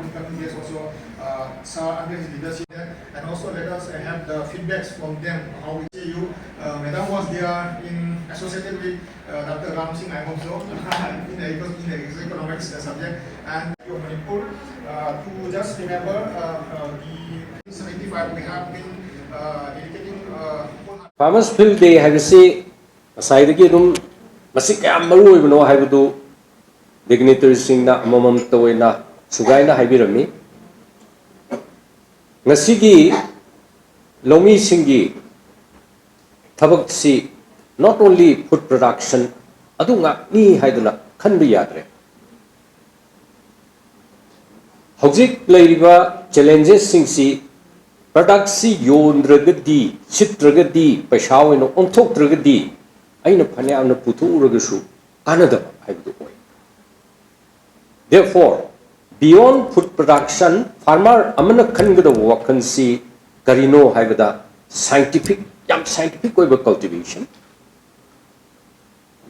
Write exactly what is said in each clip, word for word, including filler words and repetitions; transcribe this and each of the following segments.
Incoming guests also, uh, Sir under his leadership, and also let us have the feedbacks from them, how we see you. Uh, Madam was there in associated with uh, Doctor Ram Singh, I hope so, in the econ-, in the economics uh, subject, and your Manipur. Uh, to just remember, uh, uh, the seventy-five we have been uh, dedicating uh, four hundred Farmers Field Day ꯍꯥꯏꯕꯁꯤ ꯉꯁꯥꯏꯗꯒꯤ ꯑꯗꯨꯝ ꯃꯁꯤ ꯀꯌꯥꯝ ꯃꯔꯨ ꯑꯣꯏꯕꯅꯣ ꯍꯥꯏꯕꯗꯨ dignitaryꯁꯤꯡꯅ ꯑꯃꯃꯝꯇ ꯑꯣꯏꯅ ꯁꯨꯒꯥꯏꯅ ꯍꯥꯏꯕꯤꯔꯝꯃꯤ꯫ ꯉꯁꯤꯒꯤ ꯂꯧꯃꯤꯁꯤꯡꯒꯤ ꯊꯕꯛꯁꯤ not only food production ꯑꯗꯨ ꯉꯥꯛꯅꯤ ꯍꯥꯏꯗꯨꯅ ꯈꯟꯕ ꯌꯥꯗ꯭ꯔꯦ꯫ ꯍꯧꯖꯤꯛ ꯂꯩꯔꯤꯕ challengesꯁꯤꯡꯁꯤ, productꯁꯤ ꯌꯣꯟꯗ꯭ꯔꯒꯗꯤ, ꯁꯤꯠꯇ꯭ꯔꯒꯗꯤ, ꯄꯩꯁꯥ ꯑꯣꯏꯅ ꯑꯣꯟꯊꯣꯛꯇ꯭ꯔꯒꯗꯤ ꯑꯩꯅ ꯐꯅꯌꯥꯝꯅ ꯄꯨꯊꯣꯛꯎꯔꯒꯁꯨ ꯀꯥꯟꯅꯗꯕ ꯍꯥꯏꯕꯗꯨ ꯑꯣꯏ꯫ Therefore, beyond food production, farmer ꯑꯃꯅ ꯈꯟꯒꯗꯧꯕ ꯋꯥꯈꯜꯁꯤ ꯀꯔꯤꯅꯣ ꯍꯥꯏꯕꯗ scientific, ꯌꯥꯝ scientific ꯑꯣꯏꯕ cultivation,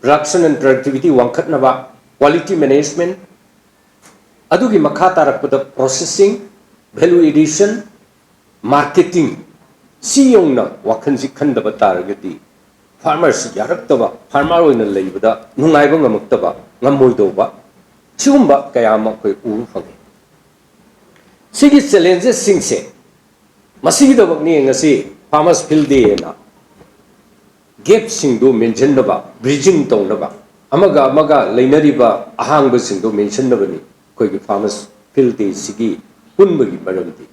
production and productivity ꯋꯥꯡꯈꯠꯅꯕ, quality management, ꯑꯗꯨꯒꯤ ꯃꯈꯥ ꯇꯥꯔꯛꯄꯗ processing, value addition, marketing, ꯁꯤ ꯌꯧꯅ ꯋꯥꯈꯜꯁꯤ ꯈꯟꯗꯕ ꯇꯥꯔꯒꯗꯤ farmerꯁꯤ ꯌꯥꯔꯛꯇꯕ, farmer ꯑꯣꯏꯅ ꯂꯩꯕꯗ ꯅꯨꯡꯉꯥꯏꯕ ꯉꯝꯃꯛꯇꯕ, ꯉꯝꯃꯣꯏꯗꯧꯕ, ꯁꯤꯒꯨꯝꯕ ꯀꯌꯥ ꯑꯃ ꯑꯩꯈꯣꯏ ꯎꯕ ꯐꯪꯉꯤ꯫ ꯁꯤꯒꯤ challengesꯁꯤꯡꯁꯦ, ꯃꯁꯤꯒꯤꯗꯃꯛꯅꯤ ꯉꯁꯤ Farmers Field Day ꯍꯥꯏꯅ gapꯁꯤꯡꯗꯨ ꯃꯦꯟꯁꯤꯟꯅꯕ, bridging ꯇꯧꯅꯕ, ꯑꯃꯒ ꯑꯃꯒ ꯂꯩꯅꯔꯤꯕ ꯑꯍꯥꯡꯕꯁꯤꯡꯗꯨ ꯃꯦꯟꯁꯤꯟꯅꯕꯅꯤ ꯑꯩꯈꯣꯏꯒꯤ Farmers Field Dayꯁꯤꯒꯤ ꯄꯨꯟꯕꯒꯤ ꯃꯔꯝꯗꯤ꯫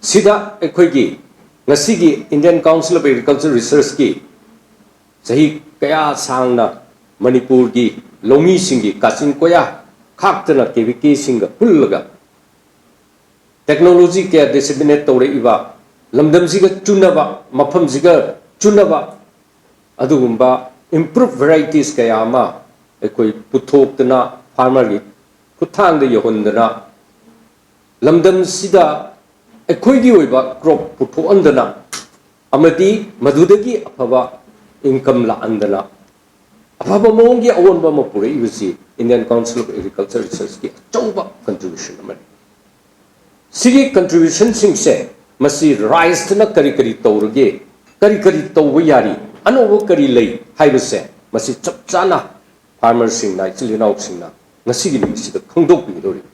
ꯁꯤꯗ ꯑꯩꯈꯣꯏꯒꯤ ꯉꯁꯤꯒꯤ Indian Council of Agriculture Researchꯀꯤ ꯆꯍꯤ ꯀꯌꯥ ꯁꯥꯡꯅ ꯃꯅꯤꯄꯨꯔꯒꯤ ꯂꯧꯃꯤꯁꯤꯡꯒꯤ ꯀꯥꯆꯤꯟ ꯀꯣꯌꯥ ꯈꯥꯛꯇꯅ KVKꯁꯤꯡꯒ ꯄꯨꯜꯂꯒ technology ꯀꯌꯥ disseminate ꯇꯧꯔꯛꯏꯕ, ꯂꯝꯗꯝꯁꯤꯒ ꯆꯨꯅꯕ, ꯃꯐꯝꯁꯤꯒ ꯆꯨꯅꯕ ꯑꯗꯨꯒꯨꯝꯕ improved varieties ꯀꯌꯥ ꯑꯃ ꯑꯩꯈꯣꯏ ꯄꯨꯊꯣꯛꯇꯅ farmerꯒꯤ ꯈꯨꯠꯊꯥꯡꯗ ꯌꯧꯍꯟꯗꯅ ꯂꯝꯗꯝꯁꯤꯗ ꯑꯩꯈꯣꯏꯒꯤ ꯑꯣꯏꯕ crop ꯄꯨꯊꯣꯛꯍꯟꯗꯅ ꯑꯃꯗꯤ ꯃꯗꯨꯗꯒꯤ ꯑꯐꯕ income ꯂꯥꯛꯍꯟꯗꯅ ꯑꯐꯕ ꯃꯑꯣꯡꯒꯤ ꯑꯑꯣꯟꯕ ꯑꯃ ꯄꯨꯔꯛꯏꯕꯁꯤ Indian Council of Agriculture Researchꯀꯤ ꯑꯆꯧꯕ contribution꯫ ꯁꯤꯒꯤ contributionꯁꯤꯡꯁꯦ ꯃꯁꯤ ꯔꯥꯏꯖꯇꯅ ꯀꯔꯤ ꯀꯔꯤ ꯇꯧꯔꯒꯦ, ꯀꯔꯤ ꯀꯔꯤ ꯇꯧꯕ ꯌꯥꯔꯤ, ꯑꯅꯧꯕ ꯀꯔꯤ ꯂꯩ ꯍꯥꯏꯕꯁꯦ ꯃꯁꯤ ꯆꯞ ꯆꯥꯅ farmerꯁꯤꯡꯅ, ꯏꯆꯤꯜ ꯏꯅꯥꯎꯁꯤꯡꯅ ꯉꯁꯤꯒꯤ ꯅꯨꯃꯤꯠꯁꯤꯗ ꯈꯪꯗꯣꯛꯄꯤꯒꯗꯧꯔꯤꯕꯅꯤ꯫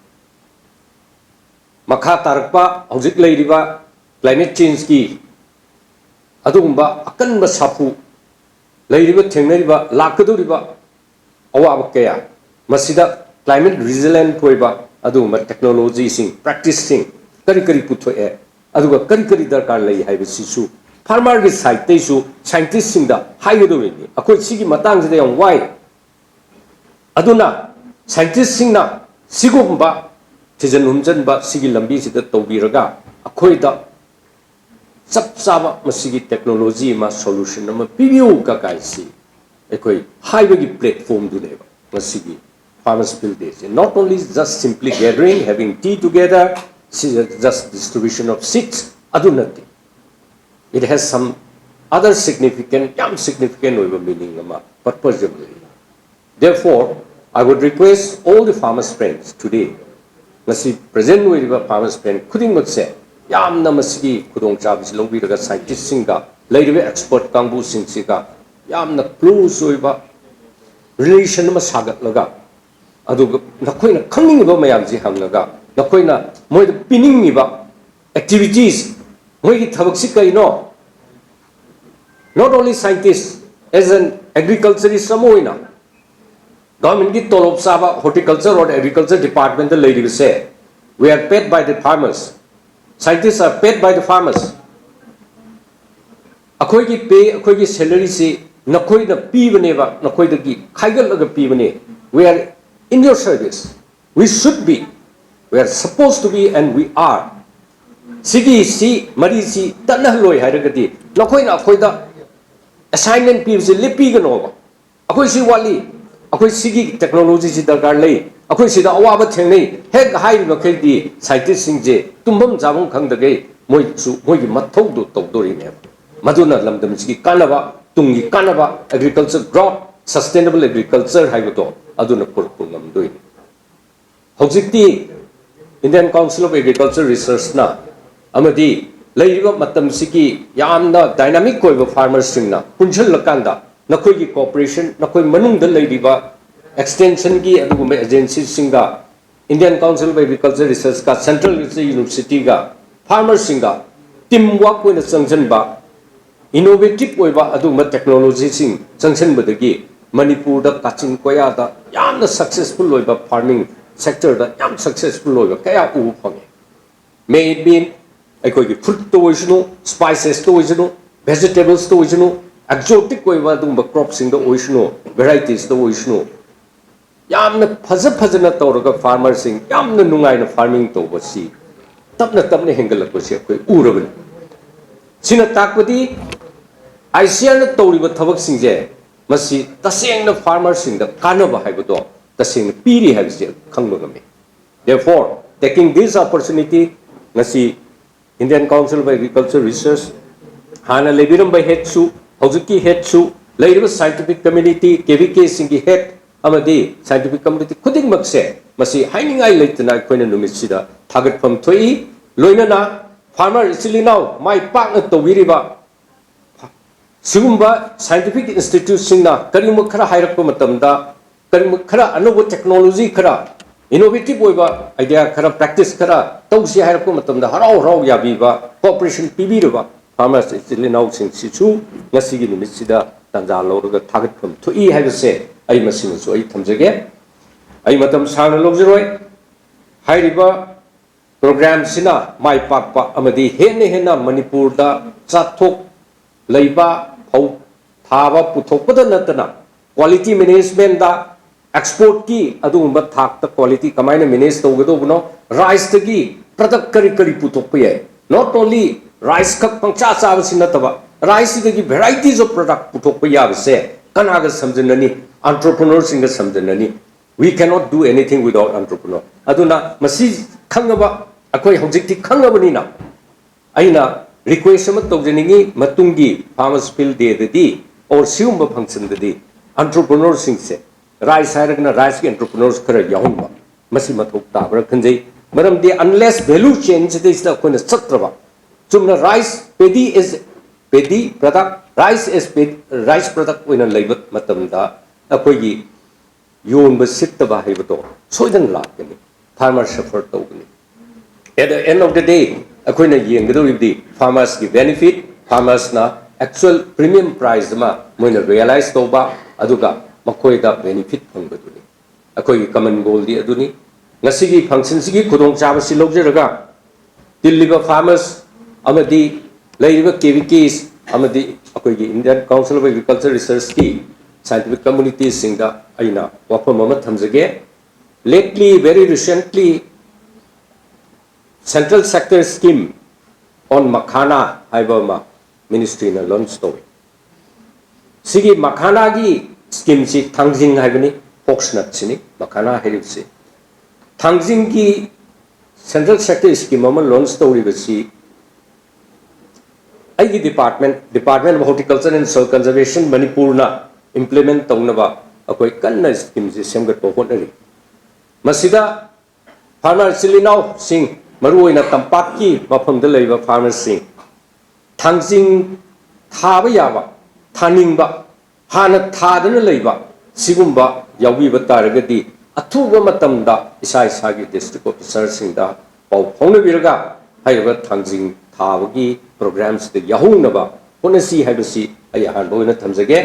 ꯃꯈꯥ ꯇꯥꯔꯛꯄ ꯍꯧꯖꯤꯛ ꯂꯩꯔꯤꯕ climate changeꯀꯤ ꯑꯗꯨꯒꯨꯝꯕ ꯑꯀꯟꯕ ꯁꯥꯐꯨ ꯂꯩꯔꯤꯕ, ꯊꯦꯡꯅꯔꯤꯕ, ꯂꯥꯛꯀꯗꯧꯔꯤꯕ ꯑꯋꯥꯕ ꯀꯌꯥ, ꯃꯁꯤꯗ climate resilient ꯑꯣꯏꯕ ꯑꯗꯨꯒꯨꯝꯕ technologyꯁꯤꯡ, practiceꯁꯤꯡ ꯀꯔꯤ ꯀꯔꯤ ꯄꯨꯊꯣꯛꯑꯦ, ꯑꯗꯨꯒ ꯀꯔꯤ ꯀꯔꯤ ꯗꯔꯀꯥꯔ ꯂꯩ ꯍꯥꯏꯕꯁꯤꯁꯨ farmerꯒꯤ sideꯇꯩꯁꯨ scientistꯁꯤꯡꯗ ꯍꯥꯏꯒꯗꯧꯔꯤꯅꯤ꯫ ꯑꯩꯈꯣꯏ ꯁꯤꯒꯤ ꯃꯇꯥꯡꯁꯤꯗ ꯌꯥꯝ ꯋꯥꯏ꯫ ꯑꯗꯨꯅ scientistꯁꯤꯡꯅ ꯁꯤꯒꯨꯝꯕ ꯊꯤꯖꯤꯟ ꯍꯨꯝꯖꯤꯟꯕ ꯁꯤꯒꯤ ꯂꯝꯕꯤꯁꯤꯗ ꯇꯧꯕꯤꯔꯒ ꯑꯩꯈꯣꯏꯗ ꯆꯞ ꯆꯥꯕ ꯃꯁꯤꯒꯤ technology ꯑꯃ, solution ꯑꯃ ꯄꯤꯕꯤꯌꯨ ꯀꯀꯥꯏꯁꯤ ꯑꯩꯈꯣꯏ ꯍꯥꯏꯕꯒꯤ platformꯗꯨꯅꯦꯕ ꯉꯁꯤꯒꯤ Farmers Field Dayꯁꯦ꯫ Not only just simply gathering, having tea together, just distribution of seeds, ꯑꯗꯨ ꯅꯠꯇꯦ꯫ It has some other significant, ꯌꯥꯝ significant ꯑꯣꯏꯕ meaning ꯑꯃ, purpose ꯑꯃ ꯂꯩ꯫ Therefore, I would request all the farmers friends today, ꯉꯁꯤ present ꯑꯣꯏꯔꯤꯕ farmers friend ꯈꯨꯗꯤꯡꯃꯛꯁꯦ ꯌꯥꯝꯅ ꯃꯁꯤꯒꯤ ꯈꯨꯗꯣꯡꯆꯥꯕꯁꯤ ꯂꯧꯕꯤꯔꯒ scientistꯁꯤꯡꯒ, ꯂꯩꯔꯤꯕ expert ꯀꯥꯡꯕꯨꯁꯤꯡꯁꯤꯒ ꯌꯥꯝꯅ close ꯑꯣꯏꯕ relation ꯑꯃ ꯁꯥꯒꯠꯂꯒ, ꯑꯗꯨꯒ ꯅꯈꯣꯏꯅ ꯈꯪꯅꯤꯡꯉꯤꯕ ꯃꯌꯥꯝꯁꯤ ꯍꯪꯉꯒ, ꯅꯈꯣꯏꯅ ꯃꯣꯏꯗ ꯄꯤꯅꯤꯡꯉꯤꯕ activities, ꯃꯣꯏꯒꯤ ꯊꯕꯛꯁꯤ ꯀꯩꯅꯣ? Not only scientist, as an agriculturist ꯑꯃ ꯑꯣꯏꯅ, governmentꯀꯤ ꯇꯣꯂꯣꯞ ꯆꯥꯕ horticulture or agriculture departmentꯇ ꯂꯩꯔꯤꯕꯁꯦ, we are paid by the farmers, scientists are paid by the farmers. ꯑꯩꯈꯣꯏꯒꯤ pay, ꯑꯩꯈꯣꯏꯒꯤ salaryꯁꯤ ꯅꯈꯣꯏꯅ ꯄꯤꯕꯅꯦꯕ, ꯅꯈꯣꯏꯗꯒꯤ ꯈꯥꯏꯒꯠꯂꯒ ꯄꯤꯕꯅꯦ꯫ We are in your service. We should be, we are supposed to be, and we are. ꯁꯤꯒꯤ ꯁꯤ ꯃꯔꯤꯁꯤ ꯇꯠꯅꯍꯜꯂꯣꯏ ꯍꯥꯏꯔꯒꯗꯤ ꯅꯈꯣꯏꯅ ꯑꯩꯈꯣꯏꯗ assignment ꯄꯤꯕꯁꯤ ꯂꯦꯞꯄꯤꯒꯅꯣꯕ꯫ ꯑꯩꯈꯣꯏ ꯁꯤ ꯋꯥꯠꯂꯤ, ꯑꯩꯈꯣꯏ ꯁꯤꯒꯤ technologyꯁꯤ ꯗꯔꯀꯥꯔ ꯂꯩ, ꯑꯩꯈꯣꯏ ꯁꯤꯗ ꯑꯋꯥꯕ ꯊꯦꯡꯅꯩ ꯍꯦꯛ ꯍꯥꯏꯔꯤꯕ ꯃꯈꯩꯗꯤ scientistꯁꯤꯡꯁꯦ ꯇꯨꯝꯐꯝ ꯆꯥꯐꯝ ꯈꯪꯗꯈꯩ ꯃꯣꯏꯁꯨ ꯃꯣꯏꯒꯤ ꯃꯊꯧꯗꯨ ꯇꯧꯗꯣꯔꯤꯅꯦꯕ꯫ ꯃꯗꯨꯅ ꯂꯝꯗꯝꯁꯤꯒꯤ ꯀꯥꯟꯅꯕ, ꯇꯨꯡꯒꯤ ꯀꯥꯟꯅꯕ, agriculture growth, sustainable agriculture ꯍꯥꯏꯕꯗꯣ ꯑꯗꯨꯅ ꯄꯨꯔꯛꯄ ꯉꯝꯗꯣꯏꯅꯤ꯫ ꯍꯧꯖꯤꯛꯇꯤ Indian Council of Agriculture Researchꯅ ꯑꯃꯗꯤ ꯂꯩꯔꯤꯕ ꯃꯇꯝꯁꯤꯒꯤ ꯌꯥꯝꯅ dynamic ꯑꯣꯏꯕ farmerꯁꯤꯡꯅ ꯄꯨꯟꯁꯤꯜꯂꯀꯥꯟꯗ ꯅꯈꯣꯏꯒꯤ cooperation, ꯅꯈꯣꯏ ꯃꯅꯨꯡꯗ ꯂꯩꯔꯤꯕ extensionꯒꯤ ꯑꯗꯨꯒꯨꯝꯕ agencyꯁꯤꯡꯒ, Indian Council of Agriculture Researchꯀ, Central Agriculture Universityꯒ, farmerꯁꯤꯡꯒ team work ꯑꯣꯏꯅ ꯆꯪꯁꯤꯟꯕ, innovative ꯑꯣꯏꯕ ꯑꯗꯨꯒꯨꯝꯕ technologyꯁꯤꯡ ꯆꯪꯁꯤꯟꯕꯗꯒꯤ ꯃꯅꯤꯄꯨꯔꯗ ꯀꯥꯆꯤꯟ ꯀꯣꯌꯥꯗ ꯌꯥꯝꯅ successful ꯑꯣꯏꯕ farming sectorꯗ ꯌꯥꯝ successful ꯑꯣꯏꯕ ꯀꯌꯥ ꯎꯕ ꯐꯪꯉꯤ꯫ May it be ꯑꯩꯈꯣꯏꯒꯤ fruitꯇ ꯑꯣꯏꯁꯅꯨ, spicesꯇ ꯑꯣꯏꯁꯅꯨ, vegetablesꯇ ꯑꯣꯏꯁꯅꯨ, exotic ꯑꯣꯏꯕ ꯑꯗꯨꯒꯨꯝꯕ cropꯁꯤꯡꯗ ꯑꯣꯏꯁꯅꯨ, varieties ꯑꯣꯏꯁꯅꯨ, ꯌꯥꯝꯅ ꯐꯖ ꯐꯖꯅ ꯇꯧꯔꯒ farmerꯁꯤꯡ ꯌꯥꯝꯅ ꯅꯨꯡꯉꯥꯏꯅ farming ꯇꯧꯕꯁꯤ ꯇꯞꯅ ꯇꯞꯅ ꯍꯦꯟꯒꯠꯂꯛꯄꯁꯤ ꯑꯩꯈꯣꯏ ꯎꯔꯕꯅꯤ꯫ ꯁꯤꯅ ꯇꯥꯛꯄꯗꯤ ICARꯅ ꯇꯧꯔꯤꯕ ꯊꯕꯛꯁꯤꯡꯁꯦ ꯃꯁꯤ ꯇꯁꯦꯡꯅ farmerꯁꯤꯡꯗ ꯀꯥꯟꯅꯕ ꯍꯥꯏꯕꯗꯣ ꯇꯁꯦꯡꯅ ꯄꯤꯔꯤ ꯍꯥꯏꯕꯁꯤ ꯈꯪꯕ ꯉꯝꯃꯤ꯫ Therefore, taking this opportunity, ꯉꯁꯤ Indian Council of Agriculture Research, ꯍꯥꯟꯅ ꯂꯩꯕꯤꯔꯝꯕ headꯁꯨ, ꯍꯧꯖꯤꯛꯀꯤ headꯁꯨ, ꯂꯩꯔꯤꯕ scientific community, KVKꯁꯤꯡꯒꯤ head ꯑꯃꯗꯤ scientific community ꯈꯨꯗꯤꯡꯃꯛꯁꯦ ꯃꯁꯤ ꯍꯥꯏꯅꯤꯡꯉꯥꯏ ꯂꯩꯇꯅ ꯑꯩꯈꯣꯏꯅ ꯅꯨꯃꯤꯠꯁꯤꯗ ꯊꯥꯒꯠꯐꯝ ꯊꯣꯛꯏ꯫ ꯂꯣꯏꯅꯅ farmer ꯏꯆꯤꯜ ꯏꯅꯥꯎ ꯃꯥꯏ ꯄꯥꯛꯅ ꯇꯧꯕꯤꯔꯤꯕ ꯁꯤꯒꯨꯝꯕ scientific instituteꯁꯤꯡꯅ ꯀꯔꯤꯒꯨꯝꯕ ꯈꯔ ꯍꯥꯏꯔꯛꯄ ꯃꯇꯝꯗ, ꯀꯔꯤꯒꯨꯝꯕ ꯈꯔ ꯑꯅꯧꯕ technology ꯈꯔ, innovative ꯑꯣꯏꯕ idea ꯈꯔ, practice ꯈꯔ ꯇꯧꯁꯤ ꯍꯥꯏꯔꯛꯄ ꯃꯇꯝꯗ ꯍꯔꯥꯎ ꯍꯔꯥꯎ ꯌꯥꯕꯤꯕ, cooperation ꯄꯤꯕꯤꯔꯕ farmers ꯏꯆꯤꯜ ꯏꯅꯥꯎꯁꯤꯡꯁꯤꯁꯨ ꯉꯁꯤꯒꯤ ꯅꯨꯃꯤꯠꯁꯤꯗ ꯇꯥꯟꯖꯥ ꯂꯧꯔꯒ ꯊꯥꯒꯠꯐꯝ ꯊꯣꯛꯏ ꯍꯥꯏꯕꯁꯦ ꯑꯩ ꯃꯁꯤꯃꯁꯨ ꯑꯩ ꯊꯝꯖꯒꯦ꯫ ꯑꯩ ꯃꯇꯝ ꯁꯥꯡꯅ ꯂꯧꯖꯔꯣꯏ꯫ ꯍꯥꯏꯔꯤꯕ programꯁꯤꯅ ꯃꯥꯏ ꯄꯥꯛꯄ ꯑꯃꯗꯤ ꯍꯦꯟꯅ ꯍꯦꯟꯅ ꯃꯅꯤꯄꯨꯔꯗ ꯆꯥꯊꯣꯛ ꯂꯩꯕ ꯐꯧ ꯊꯥꯕ ꯄꯨꯊꯣꯛꯄꯗ ꯅꯠꯇꯅ quality managementꯗ, exportꯀꯤ ꯑꯗꯨꯒꯨꯝꯕ ꯊꯥꯛꯇ quality ꯀꯃꯥꯏꯅ manage ꯇꯧꯒꯗꯧꯕꯅꯣ, riceꯇꯒꯤ product ꯀꯔꯤ ꯀꯔꯤ ꯄꯨꯊꯣꯛꯄ ꯌꯥꯏ, not only rice ꯈꯛ ꯄꯪꯆꯥ ꯆꯥꯕꯁꯤ ꯅꯠꯇꯕ riceꯁꯤꯗꯒꯤ varieties of product ꯄꯨꯊꯣꯛꯄ ꯌꯥꯕꯁꯦ ꯀꯅꯥꯒ ꯁꯝꯖꯤꯟꯅꯅꯤ? Entrepreneurꯁꯤꯡꯒ ꯁꯝꯖꯤꯟꯅꯅꯤ꯫ We cannot do anything without entrepreneur. ꯑꯗꯨꯅ ꯃꯁꯤ ꯈꯪꯉꯕ, ꯑꯩꯈꯣꯏ ꯍꯧꯖꯤꯛꯇꯤ ꯈꯪꯉꯕꯅꯤꯅ ꯑꯩꯅ request ꯑꯃ ꯇꯧꯖꯅꯤꯡꯉꯤ, ꯃꯇꯨꯡꯒꯤ Farmers Field Dayꯗꯗꯤ or ꯁꯤꯒꯨꯝꯕ functionꯗꯗꯤ entrepreneurꯁꯤꯡꯁꯦ, rice ꯍꯥꯏꯔꯒꯅ riceꯀꯤ entrepreneurs ꯈꯔ ꯌꯥꯎꯍꯟꯕ, ꯃꯁꯤ ꯃꯊꯧ ꯇꯥꯕ꯭ꯔꯥ ꯈꯟꯖꯩ꯫ ꯃꯔꯝꯗꯤ unless value chain ꯁꯤꯗꯩꯁꯤꯗ ꯑꯩꯈꯣꯏꯅ ꯆꯠꯇ꯭ꯔꯕ, ꯆꯨꯝꯅ rice, paddy is paddy product, rice is rice product ꯑꯣꯏꯅ ꯂꯩꯕ ꯃꯇꯝꯗ ꯑꯩꯈꯣꯏꯒꯤ ꯌꯣꯟꯕ ꯁꯤꯠꯇꯕ ꯍꯥꯏꯕꯗꯣ ꯁꯣꯏꯗꯅ ꯂꯥꯛꯀꯅꯤ꯫ Farmer suffer ꯇꯧꯒꯅꯤ꯫ At the end of the day, ꯑꯩꯈꯣꯏꯅ ꯌꯦꯡꯒꯗꯧꯔꯤꯕꯗꯤ farmers ꯀꯤ benefit, farmers ꯅ actual premium price ꯑꯃ ꯃꯣꯏꯅ realize ꯇꯧꯕ, ꯑꯗꯨꯒ ꯃꯈꯣꯏꯗ benefit ꯐꯪꯕꯗꯨꯅꯤ꯫ ꯑꯩꯈꯣꯏꯒꯤ common goal ꯗꯤ ꯑꯗꯨꯅꯤ꯫ ꯉꯁꯤꯒꯤ function ꯁꯤꯒꯤ ꯈꯨꯗꯣꯡꯆꯥꯕꯁꯤ ꯂꯧꯖꯔꯒ ꯇꯤꯜꯂꯤꯕ farmers ꯑꯃꯗꯤ ꯂꯩꯔꯤꯕ K V Ks ꯑꯃꯗꯤ ꯑꯩꯈꯣꯏꯒꯤ Indian Council of Agriculture Research ꯀꯤ scientific community ꯁꯤꯡꯗ ꯑꯩꯅ ꯋꯥꯐꯝ ꯑꯃ ꯊꯝꯖꯒꯦ꯫ Lately, very recently, Central Sector Scheme on Makhana ꯍꯥꯏꯕ ꯑꯃ ministry ꯅ launch ꯇꯧꯏ꯫ ꯁꯤꯒꯤ ꯃꯈꯥꯅꯥꯒꯤ scheme ꯁꯤ ꯊꯥꯡꯖꯤꯡ ꯍꯥꯏꯕꯅꯤ, coconut ꯁꯤꯅꯤ ꯃꯈꯥꯅꯥ ꯍꯥꯏꯔꯤꯕꯁꯤ꯫ ꯊꯥꯡꯖꯤꯡꯒꯤ central sector scheme ꯑꯃ launch ꯇꯧꯔꯤꯕꯁꯤ ꯑꯩꯒꯤ department, Department of Horticulture and Soil Conservation ꯃꯅꯤꯄꯨꯔꯅ implement ꯇꯧꯅꯕ ꯑꯩꯈꯣꯏ ꯀꯟꯅ scheme ꯁꯤ ꯁꯦꯝꯒꯠꯄ ꯍꯣꯠꯅꯔꯤ꯫ ꯃꯁꯤꯗ farmer ꯏꯆꯤꯜ ꯏꯅꯥꯎꯁꯤꯡ, ꯃꯔꯨꯑꯣꯏꯅ ꯇꯝꯄꯥꯛꯀꯤ ꯃꯐꯝꯗ ꯂꯩꯕ farmer ꯁꯤꯡ, ꯊꯥꯡꯖꯤꯡ ꯊꯥꯕ ꯌꯥꯕ, ꯊꯥꯅꯤꯡꯕ, ꯍꯥꯟꯅ ꯊꯥꯗꯨꯅ ꯂꯩꯕ ꯁꯤꯒꯨꯝꯕ ꯌꯥꯎꯕꯤꯕ ꯇꯥꯔꯒꯗꯤ ꯑꯊꯨꯕ ꯃꯇꯝꯗ ꯏꯁꯥ ꯏꯁꯥꯒꯤ district officer ꯁꯤꯡꯗ ꯄꯥꯎ ꯐꯥꯎꯅꯕꯤꯔꯒ ꯍꯥꯏꯔꯤꯕ ꯊꯥꯡꯖꯤꯡ ꯊꯥꯕꯒꯤ program ꯁꯤꯗ ꯌꯥꯎꯍꯧꯅꯕ ꯍꯣꯠꯅꯁꯤ ꯍꯥꯏꯕꯁꯤ ꯑꯩ ꯑꯍꯥꯟꯕ ꯑꯣꯏꯅ ꯊꯝꯖꯒꯦ꯫